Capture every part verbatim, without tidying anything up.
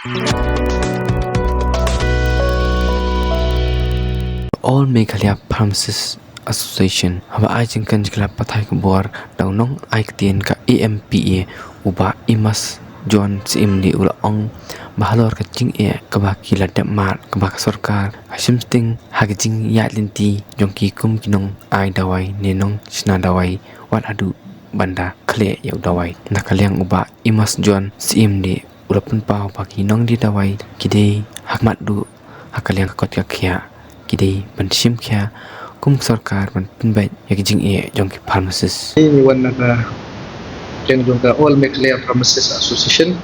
All Meghalaya Pharmacists Association haba ai jingkren jingkylla pathai khubor da u nongai ktien ka A M P A u Bah Imas John Syiemlieh u la ong ba halor ka jingeh kaba ki la dep mad kaba ka sorkar ka shim sting ha ka jingïaid lynti jong ki kum ki nongai dawai ne nongshna dawai wat haduh ban da khleh ïa u dawai. Na ka liang u Bah Imas John Syiemlieh u la pynpaw ba ki nongdie dawai ki dei ha khmat duh ha ka liang ka kot ka khiah, ki dei ban shim khia kum ka sorkar ban pynbeit ïa ki jingeh jong ki pharmacist. Ngi wan na ka liang jong ka All Meghalaya Pharmacist Association,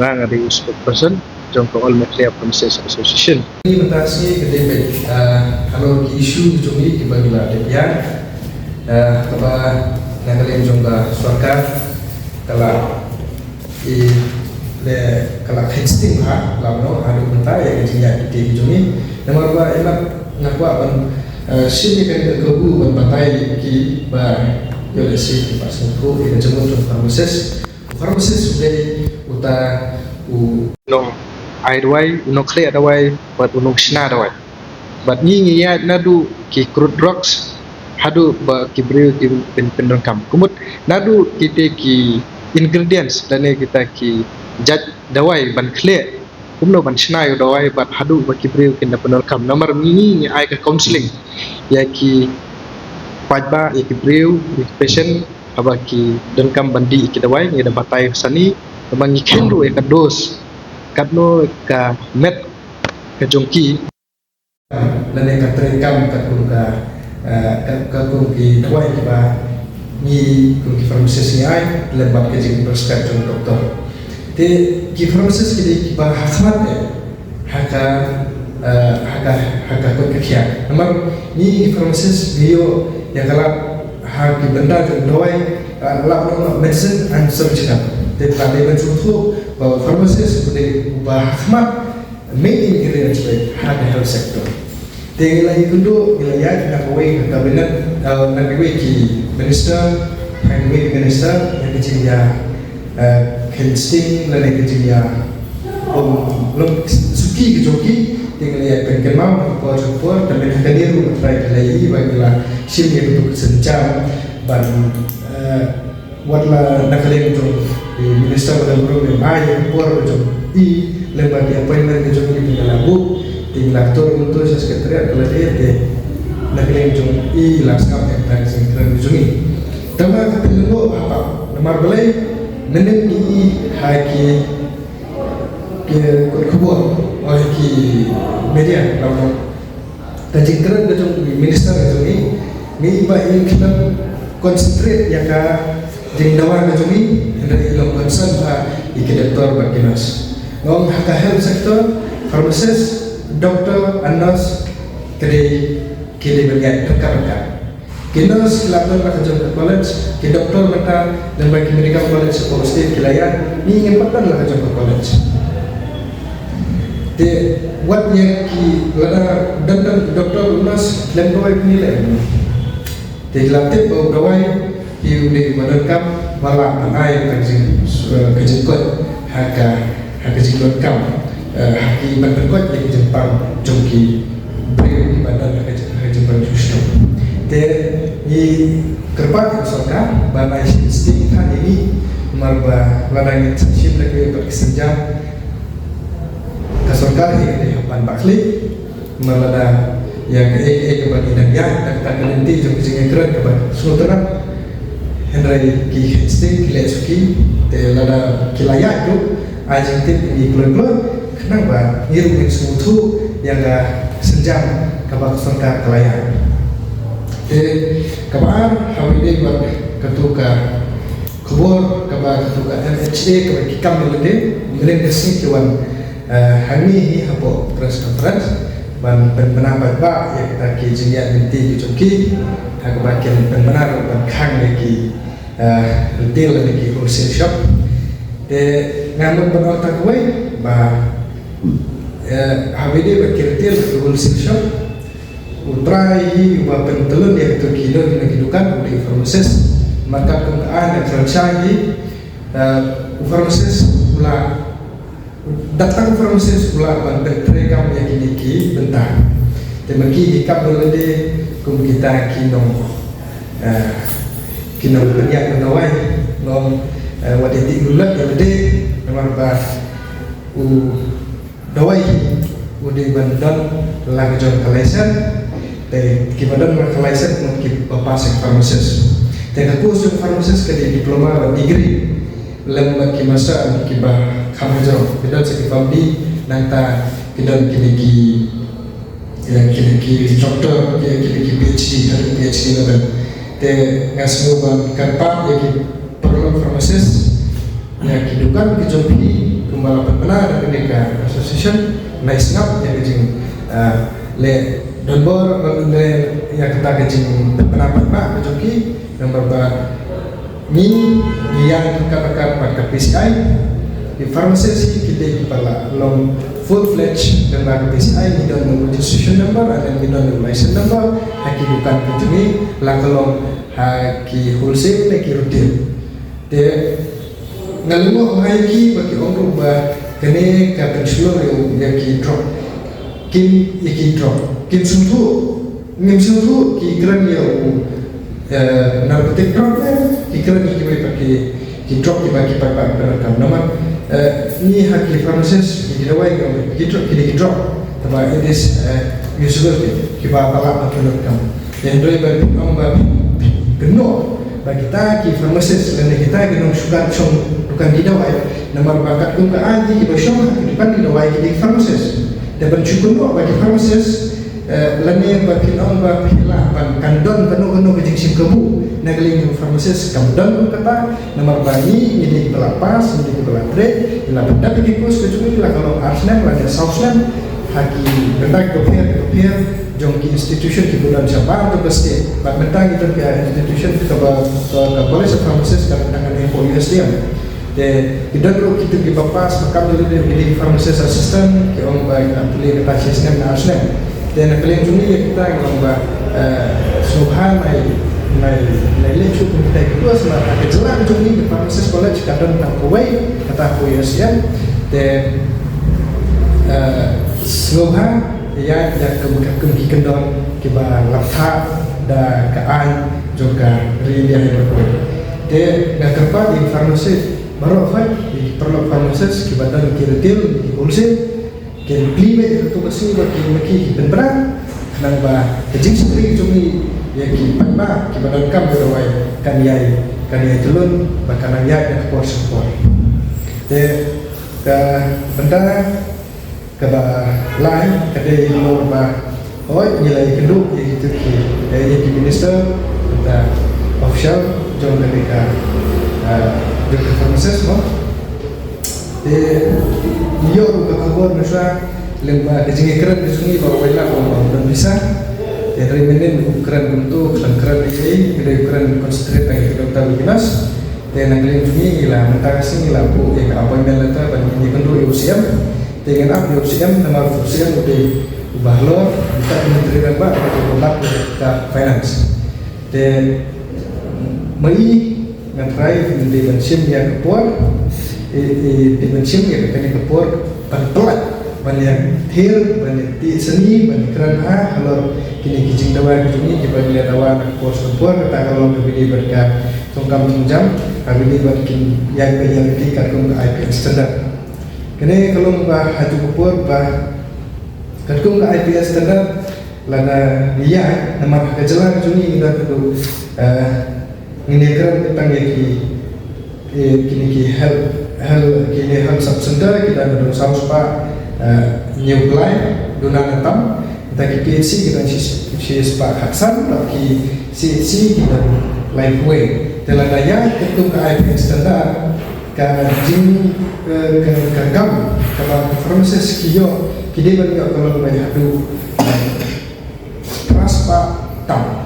nga nga dei u spokesperson jong ka All Meghalaya Pharmacist Association. Ngi mynta sngi ka dei beit, ah, halor ki issue jong ngi kiba ngi la dep ïaid, ah, kaba na ka liang jong ka sorkar ka la i le ka la kheiñ sting ha la no haduh mynta ïa ka jingïaid lynti jong ngi. Namar ba ïa nga kwah ban, eh, shim ïa kane ka kabu ban batai ïa ki ba ïoh lehse ki ba sngewthuh ïa ka jingmut jong pharmacist. U pharmacist u dei uta u nongai dawai, u nongkhleh dawai bad u nongshna dawai. Bad ngi ngi ïaid naduh ki crude drugs haduh ba ki briew ki pyn, pyndonkam. Ka mut naduh kita ki ingredients lane kita ki jait dawai ban khleh kumno ban shna ïa u dawai bad haduh ba ki briew kin da pyndonkam. Namar ngi ngi ngi ai ka counselling ïa ki paidbah, ïa ki briew, ïa ki patient haba ki donkam ban dih ïa ki dawai, ngi da batai sani, haba ngi kheiñ ruh ïa ka dose katno ka met ka jong ki. Lane ka treikam katkum ka, eh, ka, katkum ki dawai kiba ngi kum ki pharmacist ngi ai lem bad ka jingprescribe jong doktor. Te ki pharmacist ki dei kiba ha khmat eh ha ka, eh, ha ka, ha ka kot ka khiah. Namar ngi ki pharmacist ngi ïoh ïa ka lad ha ki bynta jong dawai, eh, lad long medicine and surgical. Te ka dei ban sngewthuh ba pharmacist u dei uba ha khmat main ingredients ba ha ka health sector. Te ngi la ïakynduh, ngi la ïaid na kawei ka cabinet, eh, na kawei ki minister, na kawei ki minister, na ka jingïa, eh, kheiñ sting, na ka jingïa, um, long suki ka jong ki, te ngi la ïaid pynkynmaw, na ka por jong ka por, te mynta ka dei ruh, trai ka la ïa, ba ngi la shim ïa ka duk synjam, ban, eh, Wat la na ka liang jong i minister ba dang bru, ym ai ïa ka por ka jong i, lem bad ki appointment ka jong i, te ngi la book, te ngi la tur kumto sha secretariat ka la dei te na ka liang jong i la sngap ïa ka jingkren ka jong i. Tangba ka pynlyngngoh ha pap namar balei mynnin ngi i ha ki, ki kot khubor, oh, ki media, ka jingkren ka jong i minister ka jong i, ngi i ba i khlem concentrate ïa ka jingdawa ka jong i, hynrei i long concern ha i ki doktor bad ki nurse. Nga ong ha ka health sector, pharmacist, doctor and nurse, ka dei, ki dei ban ïaid ryngkat ryngkat. Ki nurse ki la don la ka jong ka college, ki doktor mynta, lem bad ki medical college hapoh state ki la ïaid, ngi ngim pat don la ka jong ka college. Te wat ïa ki lada don don doktor, nurse, lem dawai pynïaleh. Te la tip ba u dawai hi u dei ba donkam ba lah ban ai ka jing, eh, ka jingkoit ha ka, ha ka jingdonkam, eh, ha ki ban pynkoit ïa ka jingpang jong ki briew kiba don ha ka jing, ha ka jingpang jong u shnong. Te ngi kyrpad ïa ka sorkar ban ai shisha sting than ïa ngi namar ba lada ngin sa shim da kiwei pat ki sienjam ka sorkar hi ka dei ban bakhlieh. Namar lada ïa kaei kaei kaba ngi dang ïaid da kata ka lynti jong ka jingïakren kaba sngewtynnat, hynrei ki sting ki leh suki, te lada ki la ïaid ruh ai jingtip ïa ngi kloi kloi khnang ba ngi ruh ngin sngewthuh ïa ka sienjam kaba ka sorkar ka la ïaid. Te kaba ar, ha kawei de bad kato ka khubor kaba kato ka M H A kaba ki kam ïa lade, mynnin ka sngi ki wan, eh, hangne hi hapoh press conference ban pynbna paidbah ïa kita ki jingïaid lynti ki jong ki, ha kaba kin pynbna ruh ban khang ïa ki, eh, retail lane ki wholesale shop. Te nga mut ban ong tang kawei ba, eh, ha kawei de bad ki retail ki wholesale shop, u trai hi uba pyntyllun ïa kito ki, ïa kito ki dukan u dei u pharmacist. Namar katkum ka aiñ ka franchise hi, eh, u pharmacist u la, u Dap tang pharmacist u lah ban pyntrei kam ïa kine ki bynta. Te ma ki ki kam da lade kum kita ki nong, eh, ki nong pynïap na dawai, nong, eh, wat ïa dih rulat ïa lade, namar ba u dawai hi u dei ban don la ka jong ka license. Te kiba don la ka license mut kiba pass ïa ka pharmacist. Te ka course jong pharmacist ka dei diploma bad degree. Lem bad ki master kiba kham hajrong. Ki don sa ki PharmD, nangta ki don kine ki, ïa, kine ki doctor, ki, kine ki PhD, haduh PhD level. Te nga sngew ban kyrpad ïa ki paralok pharmacist, ïa ki dukan ki jong phi, kumba la pynbna da kane ka association, nai sngap ïa ka jing, ah, leh donbor, leh ïa kata ka jingpynbna paidbah ka jong ki, namar ba ngi, ngi ïaid ryngkat ryngkat bad ka PCI. Ki pharmacist hi ki dei kiba la long full fledged member ka PCI, ngi don u registration number, and then ngi don u license number ha ki dukan ki jong ngi, la ka long ha ki wholesale ne ki retail. Te nga lyngngoh ha ïa ki ba ki ong ruh ba kane ka pynshlur ïa u, ïa ki drug. Kim, ïa ki drug kim sngewthuh, ngim sngewthuh ki kren ïa u, eh, narcotic drug ne ki kren ïa kiwei pat ki, ki drug kiba ki paidbah ki donkam. Namar, eh, ngi ha ki pharmacist ki dawai ki ong ki drug, ki dei ki drug, tangba it is, eh, usable ki, kiba palat na ki donkam. Hynrei ba phin ong ba phin, phin kynnoh ba kita ki pharmacist lane kita ki nongshong dukan ki dawai, namar ba katkum ka aiñ kiba shong ha ki dukan ki dawai ki dei ki pharmacist. Te ban shu kynnoh ba ki pharmacist, eh, lane ba phin ong ba phi lah ban kan don kano kano ka jingshim kabu na ka liang jong pharmacist, kam don kata. Namar ba ngi, ngi dei kiba la pass, ngi dei kiba la trei, ngi la pyndep ïa ki course ka jong ngi, la ka long ar snem lane saw snem ha ki bynta kiba pher kiba pher jong ki institution kiba don shabar jong ka state. Bad mynta ngi don ka institution kaba, ka, ka College of Pharmacists, ka bynta ka ngi hapoh U S D M. Te ki don ruh kito kiba pass ba kam da lade, ki dei pharmacist assistant, ki ong ba ki dang pule kata shi snem ne ar snem. Te na ka liang jong ngi ïa kita ngi ong ba, eh, sngewbha nai, nai, nai leh shuh kum kita ki course, namar ha ka jylla ka jong ngi ka pharmacist college ka don tang kawei, kata ha U S D M. Te, eh, sngewbha ïa, ïa kum, kum ki kyndon kiba la thah da ka aiñ jong ka ri India hi baroh. Te nga kyrpad ïa ki pharmacist baroh, ïa ki paralok pharmacist kiba don ki retail, ki wholesale, kin plie beit ha kato ka sngi ba ki, ma ki, ki pynbna, khnang ba ka jingshakri ka jong ngi ïa ki paidbah kiba donkam ka dawai kan ïai, kan ïai jyllun bad kan nang ïaid na ka por sha ka por. Te ka bynta kaba lai ka dei namar ba hooid ngi la ïakynduh ïa kito ki, eh, ïa ki minister, bad official jong kane ka, eh, jong ka pharmacist mo. Te ïoh ruh ka khubor mynshwa lyngba ka jingïakren ka jong ngi ba u Wailadmingam um don visa. Te hynrei mynnin u kren kumto, khlem kren ei ei, hynrei u kren concentrate tang ïa ka doctor bad ki nurse. Te na ka liang jong ngi ngi la, mynta ka sngi ngi la buh ïa ka appointment letter ban ïakynduh ïa u C M. Te ngan ap ïa u C M namar u C M u dei uba halor, uta u Myntri Rangbah, uba bat ïa ka finance. Te ma i nga trai, ngan dei ban shim ïa ka por, i, i, dei ban shim ïa kane ka por ban pynlait, ban ïa thied, ban ïa tied sani, ban ïa kren ha halor kine ki jingdawa ki jong ngi kiba ngi la dawa na ka por sha ka por, kata ka long kaba ïadei bad ka thungkam thungjam, kaba ïadei bad kin ïaid priority katkum ka I P S standard. Kane ka long ba ha tu ka por ba katkum ka I P S standard lada ngi ïaid, namar ha ka jylla ka jong ngi ngi don haduh, eh, ngin ïa kren tang ïa ki, eh, kine ki health, health, kine health sub center ki don haduh saw spah, eh, hynñiew phew lai, duna na tam, nangta ki P H C ki don shi, shi spah khatsan, bad ki C H C ki don laiphew wei. Te lada ïaid katkum ka I P S standard, ka jing, eh, ka, ka kam kaba ka pharmacist ki ïoh, ki dei ban ïoh ka long ba haduh, eh, phra spah tam.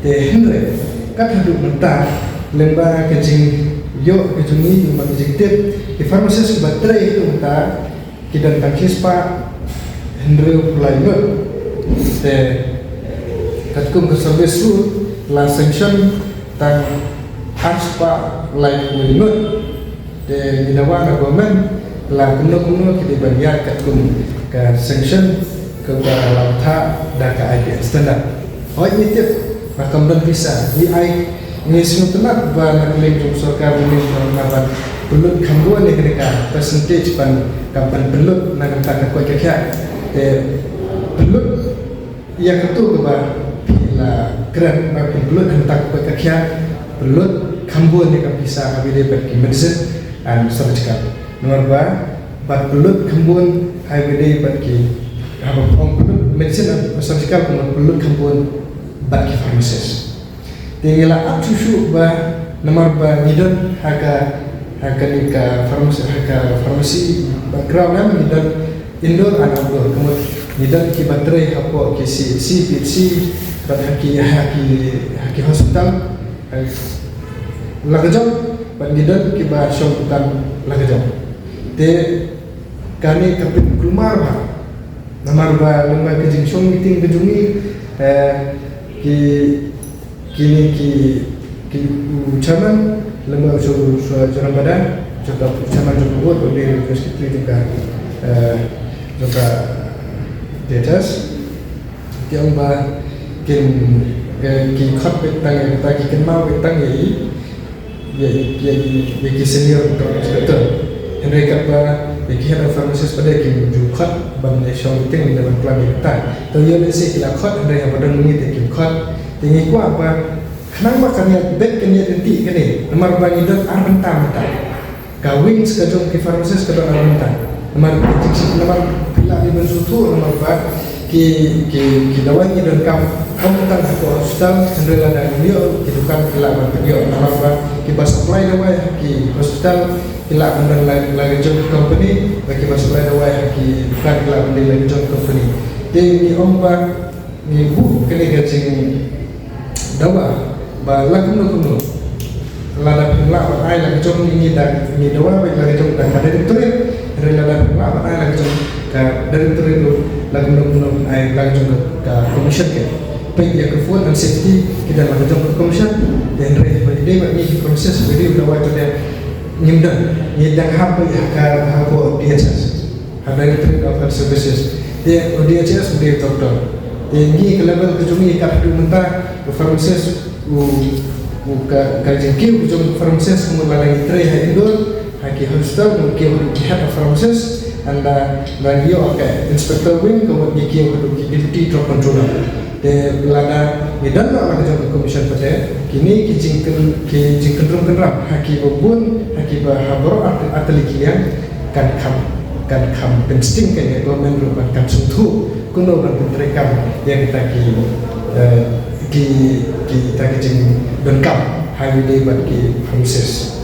Te hynrei kat haduh mynta lyngba ka jingïoh ka jong ngi, lyngba ka jingtip, ki pharmacist kiba trei haduh mynta ki don tang shi spah hynriew phew lai ngut. Te katkum ka service rule la sanction tang ar spah laiphew wei ngut. Te ngi dawa na government La kumno kumno ki dei ban ïaid katkum ka sanction kaba la bthah da ka I P L standard. Hooid ngi tip ba kam don pisa, ngi ai, ngi sngewtynnat ba na ka liang jong sorkar ngi ban pynlut kham bun ïa kane ka percentage ban, ka ban pynlut na ka bynta ka koit ka khiah. Te pynlut ïa kato kaba phi la kren ba pynlut hangta ka koit ka khiah, pynlut kham bun ïa ka pisa ha kaba ïadei bad ki medicine and surgical. Namar ba, ba pynlut kham bun ha kaba ïadei bad ki, haba ong pynlut medicine and surgical, kumno pynlut kham bun bad ki pharmacist. Te ngi la ap shuh shuh ba namar ba ngi don ha ka, ha kane ka pharmacy, ha ka pharmacy background, ngi don indoor and outdoor. Ka mut ngi don kiba trei hapoh ki C H C, P H C, bad ha ki, ha ki, ha ki hospital la ka jong, bad ngi don kiba shong dukan la ka jong. Te kane ka pynkulmar bha. Namar ba lem bad ka jingshong meeting ka jong ngi, eh, ki, kine ki, ki u chairman lem bad u shu, shu, shu chairman bad u chairman jong ka board, u dei u secretary jong ka, eh, jong ka D H S. Ki ong ba kin, eh, ki khot beit tang ïa, ba ki kynmaw beit tang ïa i, ïa, ïa, ïa, ïa ki senior doctor inspector. Hynrei katba ïa ki head of pharmacist pat de kim ju khot ban ïa shong meeting, ban klam ïa kata. To ïa lehse ki la khot, hynrei haba don ma ngi te kim khot. Te ngi kwah ba khnang ba kan ïaid beit, kan ïaid ryntih kane. Namar ba ngi don ar bynta mynta. Ka wings ka jong ki pharmacist ka don ar bynta. Namar ki jingshit, namar phi lah dei ban sngewthuh namar ba ki, ki, ki dawai ngi donkam ym tang ha ka hospital, hynrei lada ngi ïoh ki dukan ki lah ban pynïoh. Namar ba kiba supply dawai ha ki hospital ki lah ban don la, la ka jong ka company, bad kiba supply dawai ha ki dukan ki lah ban don la ka jong ka company. Te ngi ong ba ngi buh kane ka jingdawa ba la kumno kumno, lada phim lah ban ai la ka jong, ngi da, ngi dawa ba la ka jong da ka directorate, hynrei lada phim lah ban ai la ka jong ka directorate ruh, la kumno kumno ai la ka jong ka, ka commission. Ki peit ïa ka food and safety ki don la ka jong ka commission. Te hynrei ba dei ba ngi ki pharmacist ba dei u dawa, te ngim don, ngi dang hap ba ïa ka, hapoh D H S. Ha Directorate of Health Services. Te u D H S u dei u doctor. Te ngi ka level ka jong ngi kat haduh mynta u pharmacist u, u ka, ka jingkiew ka jong u pharmacist, kumno lada ngi trei ha indoor, ha ki hospital, ngi kiew haduh ki head of pharmacist, and, uh, lada ngi ïoh ka inspector wing, kumno ngi kiew haduh ki deputy drug controller. Te lada ngi don la ka jong ka commission pat de, kine ki jingkyn, ki jingkynrum kynram ha kiba bun, ha kiba ha baroh ar, artylli ki liang kan kham, kan kham pynsting, kan ïa government ruh ban kan sngewthuh kumno ban pyntreikam ïa kita ki, eh, ki, kita ki jingdonkam ha kaba ïadei bad ki pharmacist.